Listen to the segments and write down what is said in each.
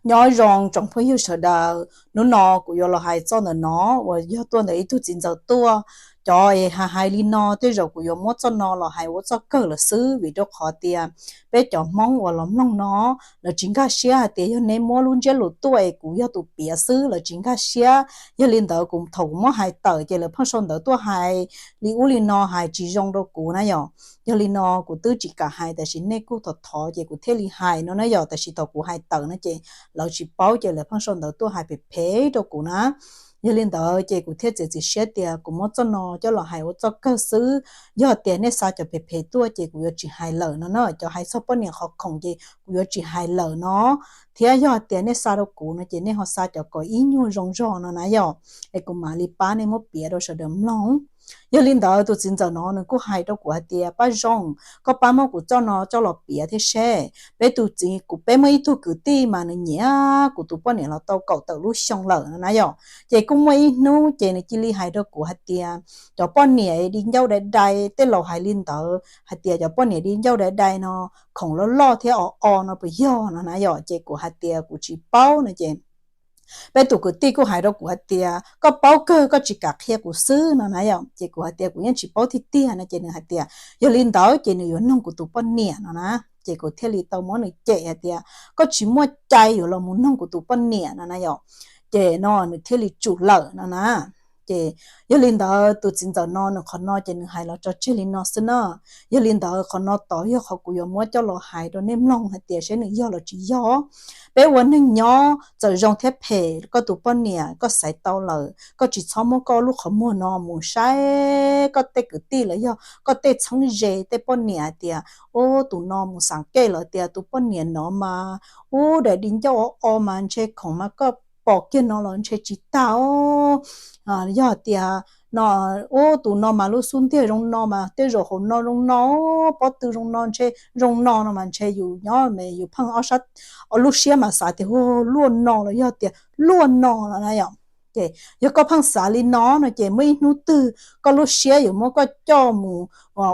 Nyob zoo tsoom phooj ywg sawv daws, hnub no kuv yuav los hais txoj ntawm no uas yog tuaj ntawm ib tug txiv ntxawm tuaj. Cov es hais hais li no tej zaum kuv yuav muab txoj no los hais ua txoj kawg lawm xwb, vim rau qhov tias peb cov Hmoob uas los mloog no, lawv tsis nkag siab hais tias yog neb muab lub ntsiab lus tuaj es kuv yog tus piav xwb, lawv tsis nkag siab. Yog li ntawd kuv thaum kuv muab hais tawm ces lawv pheej sau ntawv tuaj hais li ub li no hais tsis zoo rau kuv na yom. Yog li no kuv twb tsis kam hais, tab sis nej kuj thov thov ces kuv thiaj li hais no na yom. Tab sis thaum kuv hais tawm no ces lawv tsis paub ces lawv pheej sau ntawv tuaj hais phem phem rau kuv na. Yog li ntawd ces kuv thiaj txiav txim siab tias kuv muab txoj no coj los hais ua txoj kawg xwb. Yog tias nej xa cov phem phem tuaj ces kuv yuav tsis hais lawm no na, cov hais txog poj niam qhov khoom ces kuv yuav tsis hais lawm no. Thiab yog tias nej xa rau kuv no ces nej ho xa cov kom ib nyuag zoo zog no na yom, es kuv mam li pab nej muab piav rau sawv daws mloog. Yog li ntawd tus txiv ntxawm no nws kuj hais rau kuv hais tias, Paj Zoo, koj pab muab kuv txoj no coj los piav thiab seb. Peb tus txiv, kuv peb muaj ib tug kwv tij mas nws nyiam kuv tus poj niam los tau kaum tawm lub xyoo lawm no na yom. Ces kuj muaj ib hnub ces nws cia li hais rau kuv hais tias cov poj niam di ncauj dai dai, tej laus hais li ntawd hais tias cov poj niam di ncauj dai dai no khoom loj loj thiab o o no puas yog no na yom. Ces kuv hais tias kuv tsis paub no ces peb tus kwv tij kuj hais rau kuv hais tias, Koj paub kawg, koj tsis kam qhia kuv xwb no na yom. Ces kuv hais tias kuv yeej tsis paub tiag tiag no ces nws hais tias yog li ntawd ces nws yuav noog kuv tus poj niam no na. Ces kuv thiaj li tau muab nws cem hais tias, Koj tsis muaj cai yuav los mus noog kuv tus poj niam no na yom. Ces no nws thiaj li tsum lawm no na. Ces yog li ntawd tus txiv ntxawm no nws qhov no ces nws hais los tso tseg li no xwb na. Yog li ntawd qhov no tod yog qhov kuv yuav muab coj los hais rau nej mloog hais tias seb nws yog los tsis yog. Peb ua neeg nyob txawm zoo thiab phem koj tus poj niam koj xaiv tau lawm, koj tsis txhob muab koj lub qhov muag no mus saib koj tej kwv tij los yog koj tej txheeb ze tej poj niam hais tias, Ub, tus no mus xam kej lawm tias tus poj niam no mas ub, daim di ncauj o o mas ntshe khoom mas koj pom kiag no los ntshe tsis tag os. Yog tias no, ub, tus no mas lub xub ntiag zoo no mas tej zaum hauv no zoo no, pob tw zoo no ntshe zoo no no mas ntshe yus nyob yus pheej ob sab, lub siab mas xav tias luaj no los yog tias luaj no no na yom. Ces yog koj pheej xav li no no ces muaj ib hnub twg koj lub siab yuav muab koj coj mus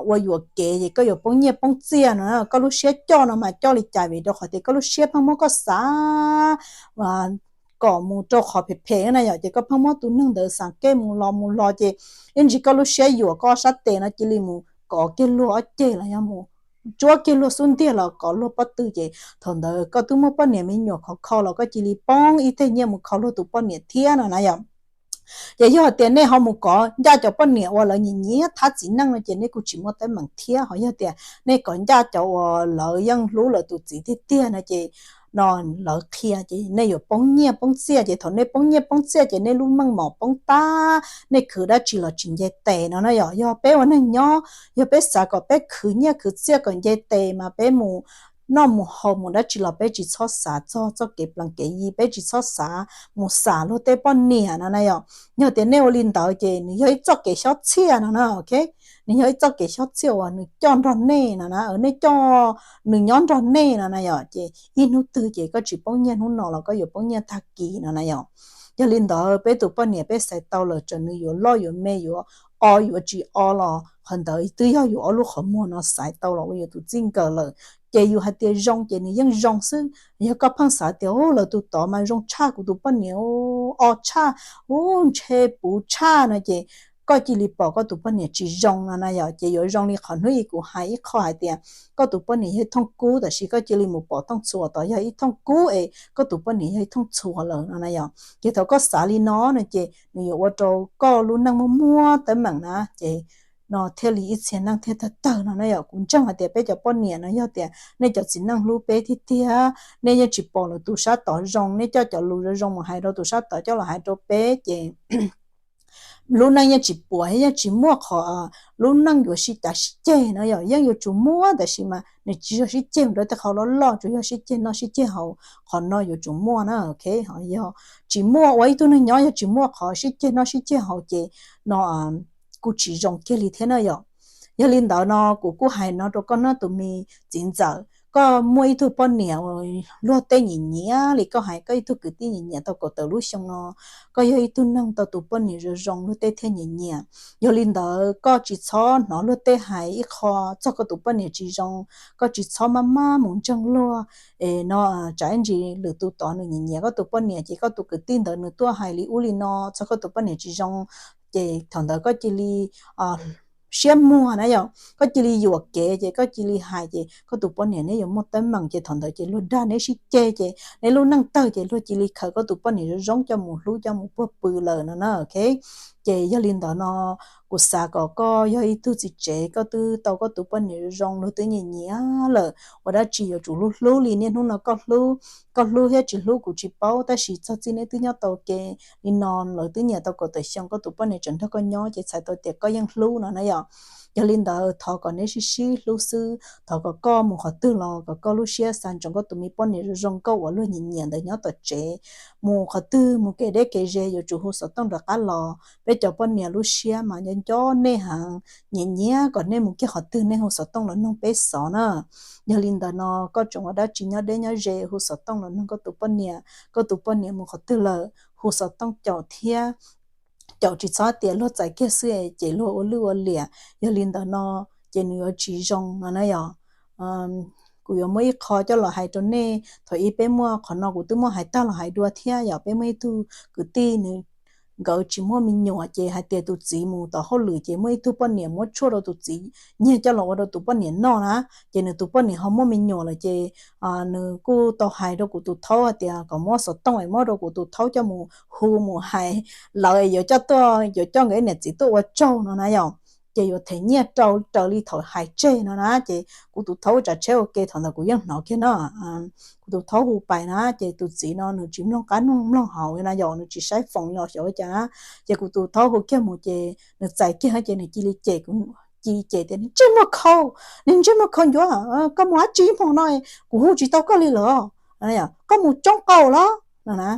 ua yuam kev ces koj yuav poob nyiaj poob txiaj no. Koj lub siab coj no mas coj li cas? Vim rau qhov tias koj lub siab pheej muab koj xav kom mus rau qhov phem phem na yom. Ces koj pheej muab tus neeg ntawd xam kej mus los mus los ces ib ntsis koj lub siab yuam koj ob sab tes no cia li mus kov kiag luag ob ceg los yog mus tsuab kiag luag xub ntiag los kov luag pob tw ces thaum ntawd koj twb muaj poj niam me nyuam khov kho los koj cia li poob ib teg nyiaj mus kho luag tus poj niam thiab no na yom. Ces yog tias nej ho mus kov ncaj cov poj niam uas lawv nyiam nyiam thab txiv neej no ces nej kuj tsis muaj teeb meem thiab. Ho yog tias nej kov ncaj cov uas lawv yeej hlub lawv tus txiv tiag tiag no ces no lawv qhia ces nej yuav poob nyiaj poob txiaj. Ces thaum nej poob nyiaj poob txiaj ces nej lub meej mom poob tag, nej khwv dab tsi los tsis nce tes no na yom. Yog peb ua neeg nyob, yog peb xav kom peb khwv nyiaj khwv txiaj kom nce tes mas peb mus noj mus haus mus dab tsi los peb tsis txhob xav txog txoj kev plees kev yi, peb tsis txhob xav mus xam luag tej poj niam no na yom. Yog tias nej ua li ntawd ces nws yog ib txoj kev xyob txhiaj no na, ok. Nws yog ib txoj kev xyob txhiaj uas nws coj nrog nej no na, nej coj nws nyob nrog nej no na yom. Ces ib hnub twg ces koj tsis poob nyiaj hnub no los koj yuav poob nyiaj tag kis no na yom. Yog li ntawd peb tus poj niam peb xaiv tau lawm, txawm nws yuav loj yuav me yuav o yuav tsis o los qhov ntawd twb yog yus ob lub qhov muag no xaiv tau los ua yus tus txij nkawm lawm. Ces yus hais tias zoo ces nws yeej zoo xwb. Yog koj pheej xav tias, Ub, lawv tus tod mas zoo tshaj kuv tus poj niam, o tshaj, ub, ntshe puv tshaj no ces koj cia li pom koj tus poj niam tsis zoo no na yom. Ces yuav zoo li qhov hnub ib kuv hais ib qho hais tias koj tus poj niam yog ib thooj kub, tab sis koj cia li mus pom thooj txhuas tod yog ib thooj kub es koj tus poj niam yog ib thooj txhuas lawm no na yom. Ces thaum koj xav li no no ces nws yuav ua rau koj lub neej muaj muaj teeb meem na. Ces no thiaj li ib txhia neej thiaj tawg tawg no na yom. Kuv ntseeg hais tias peb cov poj niam no yog tias nej cov txiv neej hlub peb tiag tiag, nej yeej tsis pom lawv tus sab tod zoo, nej coj cov lus zoo zoo mus hais rau tus sab tod coj los hais rau peb ces lub neej yeej tsis puas, yeej tsis muaj qhov lub neej yuav sib cav sib ceg no yom. Yeej yuav tsum muaj tab sis mas nws tsis yog sib ceg mus rau tej qhov loj loj, tsuas yog sib ceg noj sib ceg haus, qhov no yuav tsum muaj na, ok. Ho yog tsis muaj, ua ib tug neeg nyob yog tsis muaj qhov sib ceg noj sib ceg haus ces no kuj tsis zoo kiag li thiab na yom. Yog li ntawd no kuv kuj hais no rau koj na tus me txiv ntxawm, koj muaj ib tug poj niam luag tej nyiam nyiam li koj hais, koj ib tug kwv tij nyiam nyiam tau kaum tawm lub xyoo no, koj yog ib tug neeg tau tus poj niam zoo zoo luag tej thiaj nyiam nyiam. Yog li ntawd koj tsis txhob hnov luag tej hais ib qho txog koj tus poj niam tsis zoo, koj tsis txhob maj maj mus ntseeg luag. Es no tsam ib ntsis lwm tus tod nws nyiam nyiam koj tus poj niam ces koj tus kwv tij ntawd nws tuaj hais li ub li no txog koj tus poj niam tsis zoo, ces thaum ntawd koj cia li siab muag na yom, koj cia li yuam kev ces koj cia li hais ces koj tus poj niam neb yuav muaj teeb meem ces thaum ntawd ces luag dag neb sib ceg ces neb lub neej tawg ces luag cia li khaws koj tus poj niam zoo zoo coj mus hlub coj mus puag pw lawm no na, ok. Ces yog li ntawd no kuv xav kom koj yog ib tug txiv tsev koj twb tau koj tus poj niam zoo zoo luag twb nyiam nyiam lawm, ua dab tsi yuav tsum hlub hlub li niaj hnub no koj hlub, koj hlub thiab tsis hlub kuv tsis paub tab sis txog txij neb twb nyob tau ke li no lawv twb nyiam tau kaum tawm xyoo koj tus poj niam tseem nrog koj nyob ces txhais tau tias koj yeej hlub no na yom. Yog li ntawd thov kom neb sib sib hlub xwb, thov kom koj mus qhov twg los kom koj lub siab xav ntsoov koj tus me poj niam zoo zoo nkauj uas luag nyiam nyiam ntawd nyob tom tsev. Mus qhov twg mus kev deb kev ze yuav tsum hu xov tooj rov qab los, peb cov poj niam lub siab mas nco nco nej heev, nyiam nyiam kom nej mus kiag qhov twg nej hu xov tooj los noog peb xov na. Yog li ntawd no koj tseem ua dab tsi nyob deb nyob ze hu xov tooj los noog koj tus poj niam, koj tus poj niam mus qhov twg lawm hu xov tooj caum thiab, caum tsis txhob tias luag txais kiag xwb ces luag ua lwj ua liam, yog li ntawd no ces nws yuav tsis zoo no na yom. Kuv yuav muaj ib qho coj los hais rau nej, thaum ub peb muaj qhov no kuv twb muaj hais tag los hais dua thiab yom, peb muaj ib tug kwv tij nws, nkawd tsis muaj me nyuam ces hais tias tus txiv mus tom hauj lwm ces muaj ib tug poj niam muab tshuaj rau tus txiv nyiag coj los ua rau tus poj niam noj na, ces nws tus poj niam ho muaj me nyuam lawm ces nws kuj tau hais rau kuv tus thaub hais tias kom muab xov tooj es muab rau kuv tus thaub coj mus hu mus hais lawv yuav coj tuaj, yuav coj nkawd niam txiv tuaj ua tsaug no na yom, ces yuav them nyiaj rau raws li thaum hais tseg no na. Ces kuv tus thaub tsav tsheb ua ke thaum ntawd kuv yeej hnov kiag no. Kuv tus thaub hu pais na ces tus txiv no nws tsis mloog qab mloog mloog hauv na yom, nws tsis saib foos los xyov ua cas na. Ces kuv tus thaub hu kiag mus ces nws txais kiag ces nws cia li cem, cia li cem tias ntsej muag khau, nws ntsej muag khau ncuav, koj mus dab tsi hmo no, kuv hu tsis tau koj li lawm, koj mus tsoob qau los no na.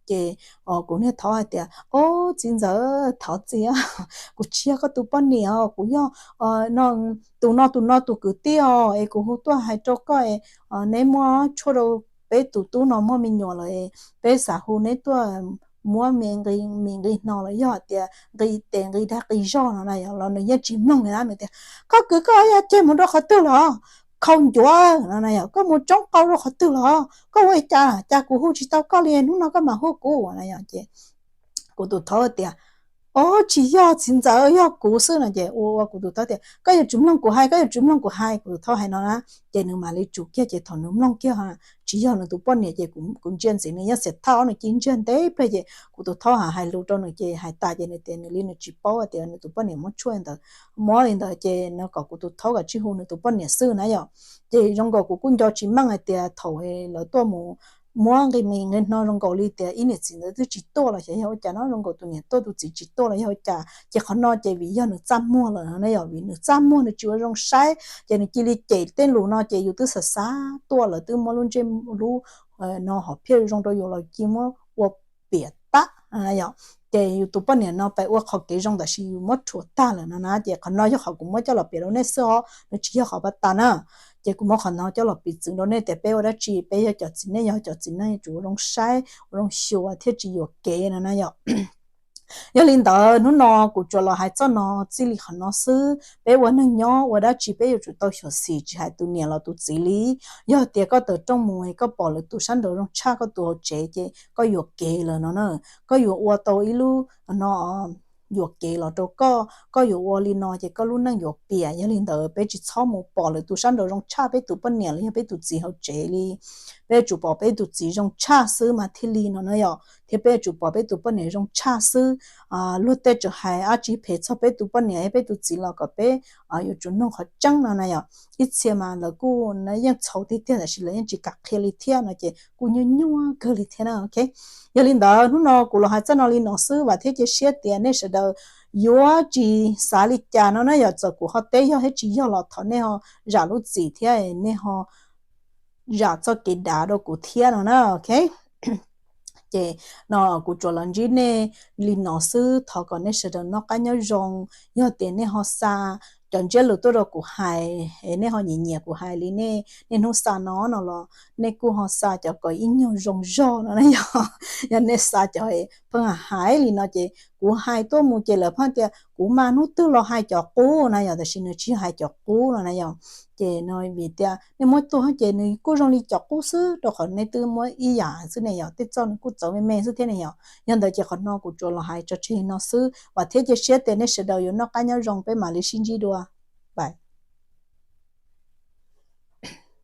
Ces kuv niag thaub hais tias, o txiv ntxawm thov txim, kuv tsis yog koj tus poj niam, kuv yog tus no tus no tus kwv tij os, es kuv hu tuaj hais rau koj, neb muab tshuaj rau peb tus tub no muaj me nyuam lawm, peb xav hu neb tuaj muab me nqi, me nqi hno los yog hais tias nqi tes nqi dag nqi zog no na yom, los nws yeej tsis mloog li na, nws tias koj kwv koj yog ceg mus rau qhov twg los, khau ncuav no na yom, koj mus tsoob qau rau qhov twg los, koj ua cas cas kuv hu tsis tau koj li, hnub no koj mam hu kuv na yom. Ces kuv tus thaub tias, o tsis yog txiv ntxawm, yog kuv xwb no. Ces ua ua kuv tus thaub tias koj yuav tsum mloog kuv hais, koj yuav tsum mloog kuv hais, kuv tus thaub hais no na. Ces nws mam li tsum kiag ces thaum nws mloog kiag tsis yog nws tus poj niam ces kuv ntsia ntxiv nws yeej xiam thaj, nws cia li ntsiag ntev pliag ces kuv tus thaub hais lus rau nws ces hais tas ces nws tias nws li nws tsis paub tias nws tus poj niam muab tshuaj ntawd, muab li ntawd ces no kom kuv tus thaub kav tsij hu nws tus poj niam xwb na yom. Ces zoo nkaus kuv kuj nco tsis meej hais tias thaum lawv tuaj mus muab nqi me nqi hno zoo nkaus li tias ib niam txiv ntawd twb tsis tuaj los xyov yog ua cas no, zoo nkaus tus niam tuaj tus txiv tsis tuaj los yog ua cas. Ces qhov no ces vim yog nws txaj muag lawm na yom, vim nws txaj muag nws tsis ua zoo saib ces nws cia li cem tej lus no ces yus twb xav xav tuaj lawm twb muab lub ntsej lub no hom phiaj zoo rau yus los cia muab ua piam tag yom. Ces yus tus poj niam no pes ua qhov kev zoo tab sis yus muab rhuav tag lawm no na. Ces qhov no yog qhov kuv muab coj los piav rau nej xwb os, nws tsis yog qhov pas tas na. Ces kuv muab qhov no coj los piv txwv rau nej tias peb ua dab tsi peb yog cov txiv neej, yog cov txiv neej yuav tsum ua zoo saib, ua zoo xyuas thiab tsis yuam kev no na yom. Yog li ntawd hnub no kuv tsuas los hais txoj no txij li qhov no xwb. Peb ua neeg nyob ua dab tsi peb yuav tsum tau xyuam xim tsis hais tus niam los tus txiv li. Yog tias koj tawm rooj mus koj pom lwm tus sab nraud zoo tshaj koj tus hauv tsev ces koj yuam kev lawm no na. Koj yuav ua tau ib lub no yuam kev los rau koj, koj yuav ua li no ces koj lub neej yuav piam. Yog li ntawd peb tsis txhob mus pom lwm tus sab nraud zoo tshaj peb tus poj niam los yog peb tus txiv hauv tsev li. Peb yuav tsum pom peb tus txiv zoo tshaj xwb mas thiaj li no na yom, thiab peb yuav tsum pom peb tus poj niam zoo tshaj xwb. Luag tej tseem hais dab tsi phem txog peb tus poj niam thiab peb tus txiv los kom peb yuav tsum nug qhov tseeb no na yom. Ib txhia mas lawv kuj yeej txhaum tiag tiag tab sis lawv yeej tsis kam qhia li thiab no ces kuj nyuaj nyuaj kawg li thiab na. Ok, yog li ntawd hnub no kuv los hais txoj no li no xwb, vam thiab cia siab tias nej sawv daws yuav tsis xav li cas no na yom. Txawm kuv ho teb yog thiab tsis yog los thov nej ho zam lub txim thiab nej ho zam txoj kev dav rau kuv thiab no na. Ok, ces no kuv tsuas los ntsib nej li no xwb, thov kom nej sawv daws noj qab nyob zoo. Yog tias nej ho xa cov ntsiab lus tuaj rau kuv hais, nej ho nyiam nyiam kuv hais li nej, nej hnub xa no no los nej kuj ho xa cov kom ib nyuag zoo zog no na yog. Yog nej xa cov pheej hais li no ces kuv hais tuaj mus ces lawv pheej tias kuv mas hnub twg los hais cov qub na yog, tab sis nws tsis yog hais cov qub no na yog. Ces no vim tias nej muab tuaj ces nws kuj zoo li cov qub xwb, rau qhov nej twb muab ib yam xwb ne yog, tej txoj nws kuj txawv me me xwb thiab ne yog. Yog ntawd ces qhov no kuv tsuas los hais tso tseg li no xwb, vam thiab cia siab tias nej sawv daws yuav noj qab nyob zoo, peb mam li sib ntsib dua. Bye.